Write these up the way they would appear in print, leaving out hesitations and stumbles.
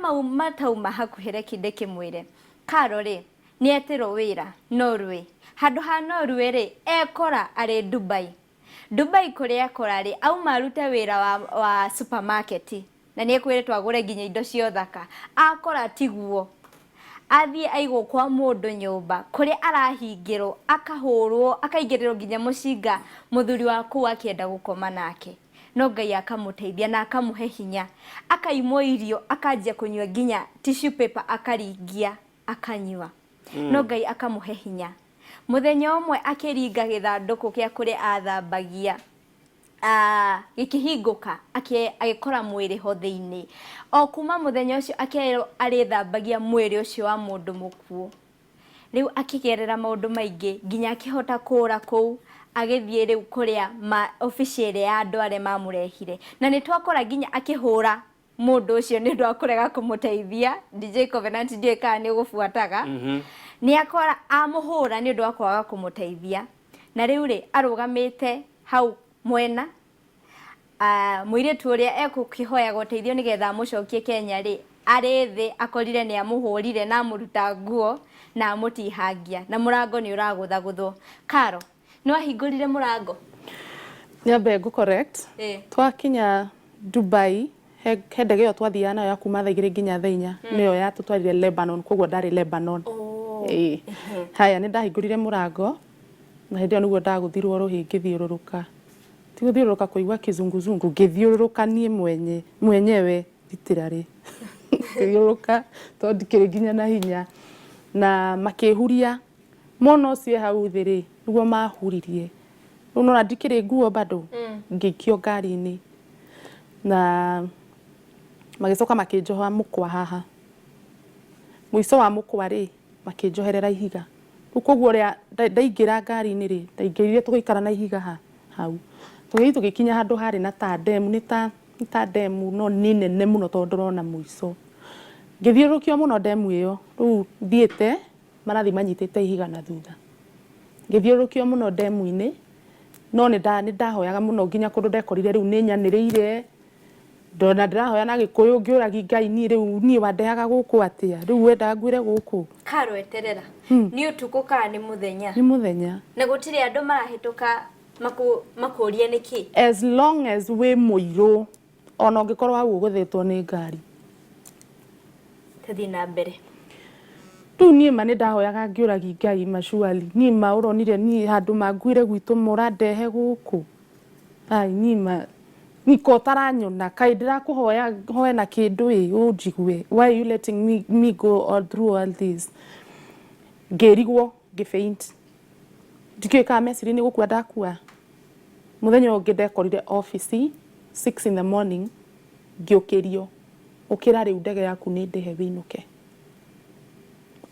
Mau matauma hakuhĩ reki ndĩkĩmwĩre. Karo rĩ, nĩ etĩrwo wĩra Norway. Handũ ha Norway rĩ, ekora arĩ Dubai. Dubai kũrĩa ekora rĩ, auma arute wĩra wa, wa supermarket na nĩ ekwĩrĩtwo agũre nginya indo cia ũthaka. Akora tiguo. Athiĩ aigwo kwa mũndũ nyũmba kũrĩa arahingĩrwo, akahũrwo, akaingĩrĩrwo nginya mũcinga mũthuri wa kũu akĩenda gũkoma nake. No Ngai akamũteithia na akamũhe hinya. Akaimwo irio akanjia kũnyua nginya tissue paper akaringia akanyua. No Ngai akamũhe hinya. Mũthenya ũmwe akĩringa gĩthandũkũ kĩa kũrĩa athambagia gĩkĩhingũka agĩkora mwĩrĩ ho thĩinĩ. O kuma mũthenya ũcio akerwo arĩthambagia mwĩrĩ ũcio wa mũndũ mũkuũ. Rĩu akĩgerera maũndũ maingĩ nginya akĩhota kũũra kũu agĩthiĩ rĩu kũrĩa ma obici ĩrĩa ya andũ arĩa mamũrehire. Na nĩ twakora nginya akĩhũra mũndũ ũcio nĩ ũndũ wa kũrega kũmũteithia. DJ Covenant ndiũĩ kana nĩ ũgũbuataga. Nĩ akora amũhũra nĩ ũndũ wa kwaga kũmũteithia. Na rĩu rĩ arũgamĩte hau mwena mũirĩtu ũrĩa ekũkĩhoyaga ũteithio nĩgetha amũcokie Kenya rĩ, arĩ thĩ akorire nĩ amũhũrire na amũruta nguo na amũtihangia na mũrango nĩ ũragũthagũthwo. Karo, nĩ wahingũrire mũrango? Nyambe ngũ correct. Twakinya Dubai, he ndege ĩyo twathiaga nayo ya kuma thaa 2 nginya thaa 4, nĩyo yatũtwarire Lebanon, koguo ndarĩ Lebanon. Ĩĩ. Haya, nĩ ndahingũrire mũrango, na hĩndĩ ĩyo nĩguo ndagũthirwo rũhĩ ngĩthiũrũrũka. Ti gũthiũrũrũka kũigua kizunguzungu, ngĩthiũrũrũka niĩ mwenye mwenyewe literally ngĩthiũrũrũka tondũ ndikĩrĩ nginya na hinya. Na makĩhuria, mona ũcio e hau thĩ rĩ, nĩguo mahuririe. Rĩu nĩwona ndikĩrĩ nguo bado, ngĩikio ngari-inĩ na magĩcoka makĩnjoha mũkwa haha. Mũico wa mũkwa rĩ, makĩnjoherera ihiga. Rĩu koguo ũrĩa ndaingĩra ngari-inĩ rĩ, ndaingĩrire tũgĩikara na ihiga ha hau. Tũgĩthiĩ tũgĩkinya handũ harĩ na ta ndemu, nĩ ta nĩ ta ndemu no nĩ nene mũno tondũ ndũrona mũico. Ngĩthiũrũrũkio mũno ndemu ĩyo, rĩu thiĩte marathiĩ manyitĩte ihiga na thutha. Ngĩthiũrũrũkio mũno ndemu-inĩ, no nĩ ndahoyaga mũno nginya kũndũ ndekorire rĩu nĩ nyanĩrĩire, Ndona ndĩrahoya na Gĩkũyũ ngĩũragi Ngai niĩ rĩu niĩ wandehaga gũkũ atĩa? Rĩu wendaga nguĩre gũkũ? Karo eterera. Nĩ ũtukũ kana nĩ mũthenya? Nĩ mũthenya. Na gũtirĩ andũ marahĩtũka makũrie nĩkĩ? As long as wĩ mũirũ ona ũngĩkorwo hau ũgũthĩtwo nĩ ngari. Tũthiĩ na mbere. Rĩu niĩ ma nĩ ndahoyaga ngĩũragi Ngai ma surely niĩ ma ũronire niĩ handũ ma nguĩre gwitũ ma ũrandehe gũkũ? Ai niĩ ma niĩ ko ũtaranyona kaĩ ndĩrakũhoya hoe na kĩndũ ĩ ũnjigue why are you letting me go all through all this? Ngĩrigwo ngĩ faint ndikĩũĩ kana meciria nĩ gũkua ndakua. Mũthenya ũyũ ũngĩ ndekorire obici 6 in the morning ngĩũkĩrio ũkĩra rĩu ndege yaku nĩ ndĩhe wĩinũke.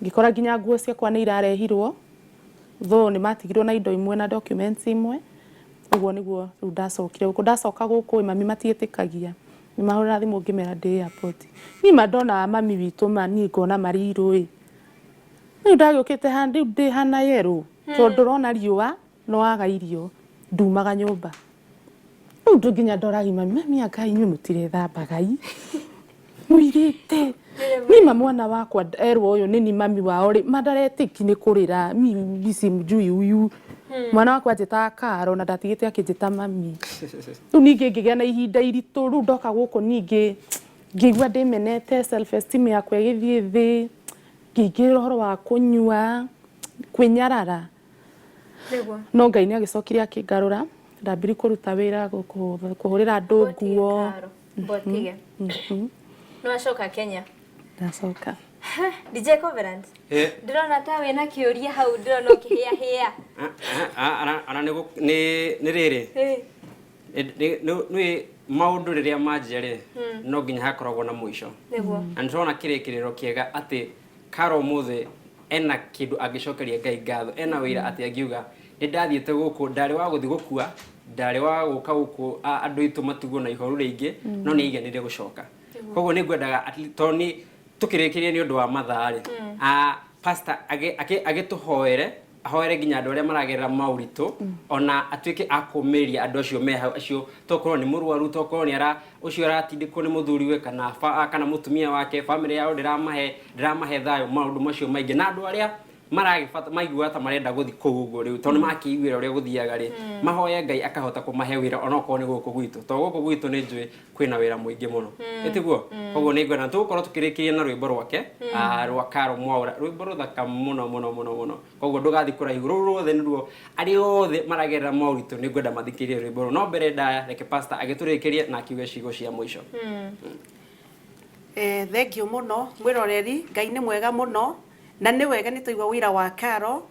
Ngĩkora nginya nguo ciakwa nĩ irarehirwo though nĩ matigirwo na indo imwe na documents imwe. Ũguo nĩguo rĩu ndacokire gũkũ. Ndacoka gũkũ ĩ mami matiĩtĩkagia. Nĩ mahũrĩra thimũ ngĩmera ndĩ airport. Niĩ ma ndonaga mami witũ ma niĩ ngona marĩ irũ ĩ. Rĩu ndagĩũkĩte haha rĩu ndĩ hana yellow tondũ ndũrona riũa nĩ waga irio ndumaga nyũmba. Rĩu nginya ndoragia mami, mami anga inyuĩ mũtirethambaga ĩ? Mũirĩte. Niĩ ma mwana wakwa erwo ũyũ nĩ ni mami wao rĩ, ma ndaretĩki nĩ kũrĩra. Mi simjui huyu. Mwana wakwa anjĩtaga Karo na ndatigĩte akĩnjĩta mami. Rĩu ningĩ ngĩgĩa na ihinda iritũ, rĩu ndoka gũkũ ningĩ ngĩigua ndĩmenete, self esteem yakwa ĩgĩthiĩ thĩ, ngĩingĩrĩra ũhoro wa kũnyua, kwĩnyarara. No Ngai nĩ agĩcokire akĩngarũra, ndambirie kũruta wĩra kũhũrĩra andũ nguo. Mbotige. Nĩ wacoka Kenya? Ndacoka. DJ Covenant. Ndĩrona ta wĩna kĩũria hau ndĩrona ũkĩhĩahĩa. Ana nĩ rĩrĩ nĩ maũndũ rĩrĩa manjia rĩ no nginya hakoragwo na mũico. Nĩguo. Na nĩ tũrona kĩrĩkĩrĩro kĩega atĩ Karo ũmũthĩ ena kĩndũ angĩcokeria Ngai ngatho, ena wĩira atĩ angiuga nĩ ndathiĩte gũkũ, ndarĩ wa gũthiĩ gũkua, ndarĩ wa gũka gũkũ andũ aitũ matigwo na ihoru rĩingĩ, no nĩ aiganĩire gũcoka. Koguo nĩ ngwendaga tondũ nĩ tũkĩrĩkĩrie nĩ ũndũ wa mathaa rĩ, pastor agĩtũhoere. Ahoere nginya andũ arĩa maragerera maũritũ, ona atuĩke a kũũmĩrĩria andũ acio me hau, acio tokorwo nĩ mũrwaru, tokorwo nĩ ara ũcio aratindĩkwo nĩ mũthuriwe kana kana mũtumia wake, family yao ndĩramahe thayũ, maũndũ macio maingĩ, na andũ arĩa maragĩbata maiguaga ta marenda gũthiĩ kũu ũguo rĩu tondũ nĩ makĩiguĩra ũrĩa gũthiaga rĩ, mahoye Ngai akahota kũmahe wĩra onokorwo nĩ gũkũ gwitũ, tondũ gũkũ gwitũ nĩ njũĩ kwĩna wĩra mũingĩ mũno, ĩtiguo? Koguo nĩ ngwenda tũgũkorwo tũkĩrĩkĩria na rwĩmbo rwake rwa Caro Mwaura, rwĩmbo rũthaka mũno mũno mũno mũno. Koguo ndũgathiĩ kũraihu, rũu ruothe nĩruo arĩa othe maragerera moritũ nĩ ngwenda mathikĩrĩrie rwĩmbo rũu. No mbere ndaya, reke pastor agĩtũrĩkĩrie na akiuge ciugo cia mũico. Thank you mũno mwĩroreri. Ngai nĩ mwega mũno, na nĩ wega nĩ twaigua wĩra wa Caro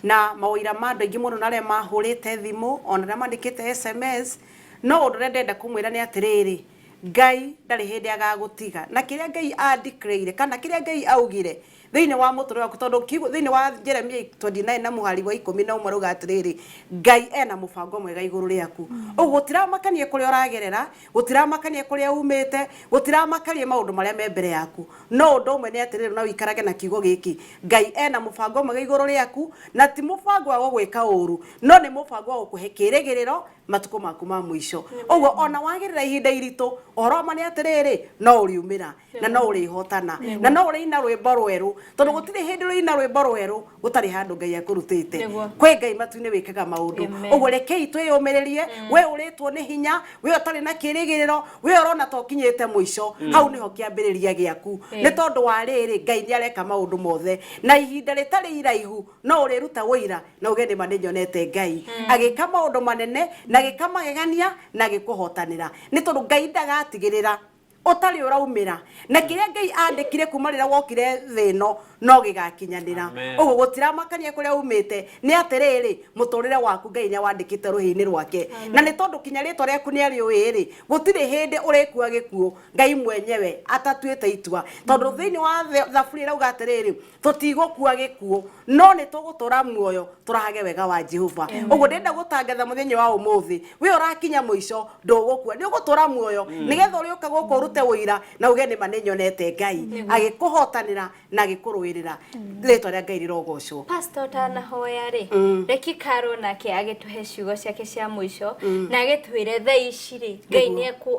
na mawĩra ma andũ aingĩ mũno, na arĩa mahũrĩte thimũ ona arĩa mandĩkĩte SMS. No ũndũ ũrĩa ndĩrenda kũmwĩra nĩ atĩrĩrĩ, Ngai ndarĩ hĩndĩ agagũtiga, na kĩrĩa Ngai a declare kana kĩrĩa Ngai augire thĩinĩ wa mũtũrĩre waku, tondũ kiugo thĩinĩ wa Jeremia 29 na mũhari wa 11 rauga atĩrĩrĩ, Ngai ena mũbango mwega igũrũ rĩaku. Ũguo gũtiramakanie kũrĩa ũragerera, gũtiramakanie kũrĩa umĩte, gũtiramakanie maũndũ marĩa me mbere yaku, no ũndũ ũmwe nĩ atĩrĩrĩ, no ũikarage na kiugo gĩkĩ, Ngai ena mũbango mwega igũrũ rĩaku, na ti mũbango wa gũgwĩka ũru, no nĩ mũbango wa gũkũhe kĩrĩgĩrĩro matukũ maku ma mũico. Ũguo ona wagĩrĩra ihinda iritũ, ũhoro wa ma nĩ atĩrĩrĩ, no ũriumĩra na no ũrĩhotana na no ũrĩina rwĩmbo rwerũ, tondũ gũtirĩ hĩndĩ ũrĩina rwĩmbo rwerũ gũtarĩ handũ Ngai akũrutĩte. Kwĩ Ngai matu-inĩ wĩkaga maũndũ. Ũguo rekei twĩyũmĩrĩrie. We ũrĩtwo nĩ hinya, we ũtarĩ na kĩrĩgĩrĩro, we ũrona ta ũkinyĩte mũico, hau nĩho kĩambĩrĩria gĩaku, nĩ tondũ wa rĩrĩ, Ngai nĩ areka maũndũ mothe, na ihinda rĩtarĩ iraihu no ũrĩruta ũira na uge nĩma nĩ nyonete Ngai agĩka maũndũ manene na agĩka magegania na agĩkũhotanĩra, nĩ tondũ Ngai ndagatigĩrĩra ũtarĩ ũraumĩra, na kĩrĩa Ngai andĩkire kuma rĩrĩa wokire thĩ ĩno no gĩgakinyanĩra. Amen. Ũguo gũtiramakania kũrĩa umĩte, nĩ atĩrĩrĩ, mũtũrĩre waku Ngai nĩ awandĩkĩte rũhĩ-inĩ rwake, na nĩ tondũ kinya rĩtwa rĩaku nĩ arĩũĩ rĩ, gũtirĩ hĩndĩ ũrĩkua gĩkuũ Ngai mwenyewe atatuĩte itua, tondũ thĩinĩ wa Thaburi ĩrauga atĩrĩrĩ, tũtigũkua gĩkuũ no nĩ tũgũtũra muoyo tũrahage wega wa Jehova. Ũguo ndĩrenda gũtangatha mũthenya wa ũmũthĩ, we ũrakinya mũico, ndũgũkua, nĩ ũgũtũra muoyo, nĩgetha ũrĩũka gũkũ ũrute ũira na uge nĩma nĩ nyonete Ngai agĩkũhotanĩra na agĩkũrũĩrĩra. Rĩtwa rĩa Ngai rĩrogocwo. Pastor, ũtanahoya rĩ, reki Caro nake agĩtũhe ciugo ciake cia mũico na agĩtwĩre thaa ici rĩ, Ngai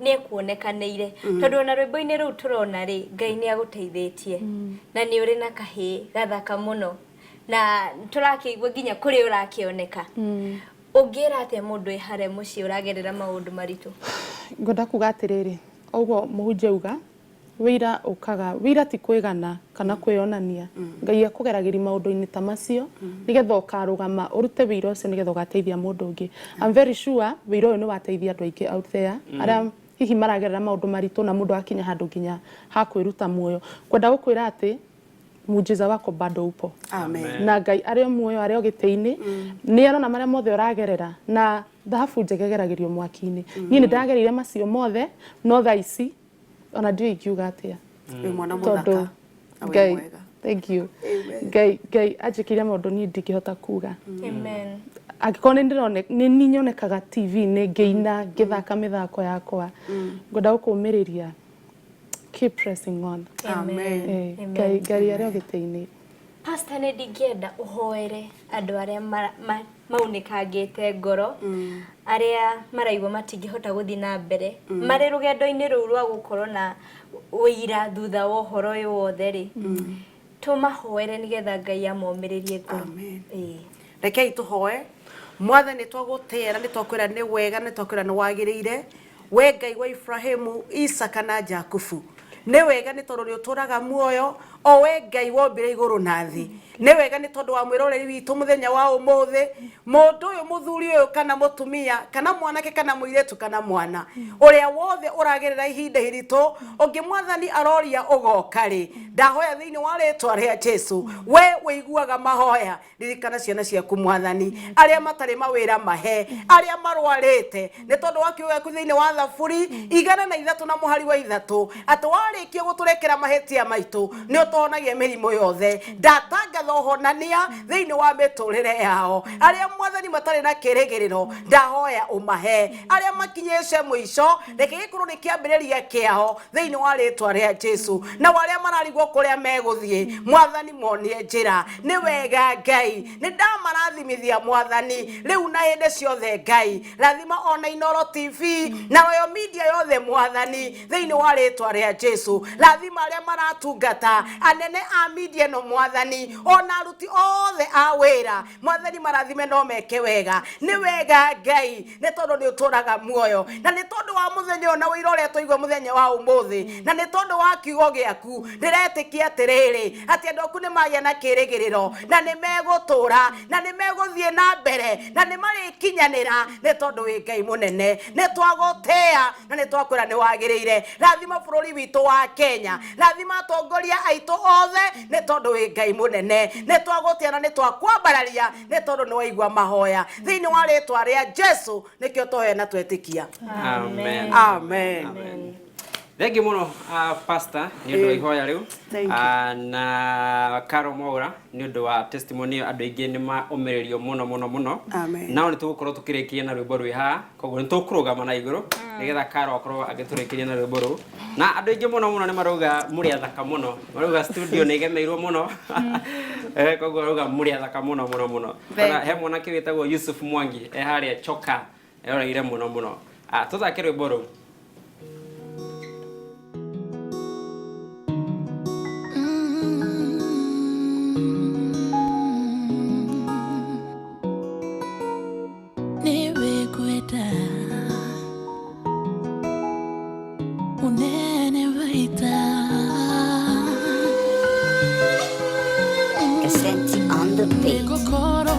nĩ ekuonekanĩire, tondũ ona rwĩmbo-inĩ rũu tũrona rĩ, Ngai nĩ agũteithĩtie na nĩ ũrĩ na kahĩĩ gathaka mũno, na tũrakĩigua nginya kũrĩa ũrakĩoneka. Ũngĩra atĩa mũndũ wĩ harĩa mũciĩ ũragerera maũndũ maritũ? Ngwenda kuga atĩrĩrĩ, ũguo mũhunjia auga, wĩira ũkaga, wĩira ti kwĩgana kana kwĩyonania. Ngai akũgeragĩria maũndũ-inĩ ta macio nĩgetha ũkarũgama ũrute wĩira ũcio, nĩgetha ũgateithia mũndũ ũngĩ. I'm very sure wĩira ũyũ nĩ wateithia andũ aingĩ out there arĩa hihi maragerera maũndũ maritũ na mũndũ akinya handũ nginya ha kwĩruta muoyo. Kwenda gũkwĩra atĩ muujiza wako bado upo. Amen. Na Ngai arĩ o muoyo, arĩ o gĩtĩ-inĩ, nĩ arona marĩa mothe ũragerera, na thahabu njega ĩgeragĩrio mwaki-inĩ. Niĩ nĩ ndagereire macio mothe, no thaa ici ona ndiũĩ ingiuga atĩa. Wĩ mwana tondũ mũthaka na wĩ Ngai mwega. Thank you. Amen. Ngai anjĩkĩire maũndũ niĩ ndingĩhota kuga. Amen. Angĩkorwo nĩ ndĩrone nĩ niĩ nyonekaga TV-inĩ ngĩina, ngĩthaka mĩthako yakwa, ngwenda gũkũmĩrĩria, keep pressing on. Amen. Ngai arĩ o gĩtĩ-inĩ. Pastor, nĩ ndingĩenda ũhoere andũ arĩa maunĩkangĩte ngoro, arĩa maraigua matingĩhota gũthiĩ na mbere marĩ rũgendo-inĩ rũu rwa gũkorwo na ũira thutha wa ũhoro ũyũ wothe rĩ, tũmahoere nĩgetha Ngai amomĩrĩrie ngoro. Amen. Ĩĩ. Rekei tũhoe. Mwathani, twagũtĩra, nĩ twakwĩra nĩ wega, nĩ twakwĩra nĩ wagĩrĩire, we Ngai wa Ibrahimu, Isaka na Jakubu. Nĩ wega nĩ tondũ nĩ ũtũraga muoyo, o we Ngai wombire igũrũ na thĩ. Nĩ wega nĩ tondũ wa mwĩroreri witũ mũthenya wa ũmũthĩ, mũndũ ũyũ, mũthuri ũyũ kana mũtumia kana mwanake kana mũirĩtu kana mwana ũrĩa wothe ũragerera ihinda iritũ, ũngĩ Mwathani aroria ũgoka rĩ. Ndahoya thĩinĩ wa rĩtwa rĩa Jesu, we wĩiguaga mahoya, ririkana ciana ciaku Mwathani, arĩa matarĩ mawĩra mahe, arĩa marwarĩte, nĩ tondũ wa kiugo gĩaku thĩinĩ wa Thaburi 103 na mũhari wa 3, atĩ warĩkia gũtũrekera mahĩtia maitũ nĩ ũtũhonagia mĩrimũ yothe. Ndatangatha ũhonania thĩinĩ wa mĩtũrĩre yao. Arĩa Mwathani matarĩ na kĩrĩgĩrĩro, ndahoya ũmahe. Arĩa makinyĩte mũico, reke gĩkorwo nĩ kĩambĩrĩria kĩao thĩinĩ wa rĩtwa rĩa Jesu. Na arĩa mararigwo Kũrĩa megũthiĩ, Mwathani, monie njĩra. Nĩ wega Ngai, nĩ ndamarathimithia, Mwathani, rĩu na hĩndĩ ciothe. Ngai, rathima ona Inoro TV na Royal Media yothe, Mwathani, thĩinĩ wa rĩtwa rĩa Jesu. Rathima arĩa maratungata, anene a media ĩno, Mwathani, ona aruti othe a wĩra, Mwathani, marathime no meke wega. Nĩ wega Ngai, nĩ tondũ nĩ ũtũraga muoyo, na nĩ tondũ wa mũthenya ũyũ na ũira ũrĩa twaigua mũthenya wa ũmũthĩ, na nĩ tondũ wa kiugo gĩaku, ndĩretĩkia atĩrĩrĩ, atĩ andũ aku nĩ magĩa na kĩrĩgĩrĩro, na nĩ megũtũra, na nĩ megũthiĩ na mbere, na nĩ marĩkinyanĩra, nĩ tondũ wĩ Ngai mũnene. Nĩ twagũtĩĩa na nĩ twakwĩra nĩ wagĩrĩire. Rathima bũrũri witũ wa Kenya, rathima atongoria aitũ othe, nĩ tondũ wĩ Ngai mũnene. Nĩ twagũtĩĩa na nĩ twakwambararia, nĩ tondũ nĩ waigua mahoya. Thĩinĩ wa rĩtwa rĩa Jesu nĩkĩo tũhoya na twetĩkia. Amen. Amen. Amen. Thengiũ mũno, pastor, nĩ ũndũ wa ihoya rĩu. Thank you. Na Caro Mwaura nĩ ũndũ wa testimony ĩyo. Andũ aingĩ nĩ maũmĩrĩrio mũno mũno mũno. Amen. Nao nĩ tũgũkorwo tũkĩrĩkia na rwĩmbo rwĩ haha, koguo nĩ tũkũrũgama na igũrũ nĩgetha Caro akorwo agĩtũrĩkĩria na rwĩmbo rũu. Na andũ aingĩ mũno mũno nĩ marauga mũrĩ athaka mũno, marauga studio nĩ ĩgemeirwo mũno. Koguo marauga mũrĩ athaka mũno mũno mũno. Thank Ona he mwanake wĩtagwo Yusuf Mwangi e harĩa Choka eroreire mũno mũno. Tũthake rwĩmbo rũu. Nĩwĩkwenda unene waita. Cassette on the beat. Nĩngũkorwo.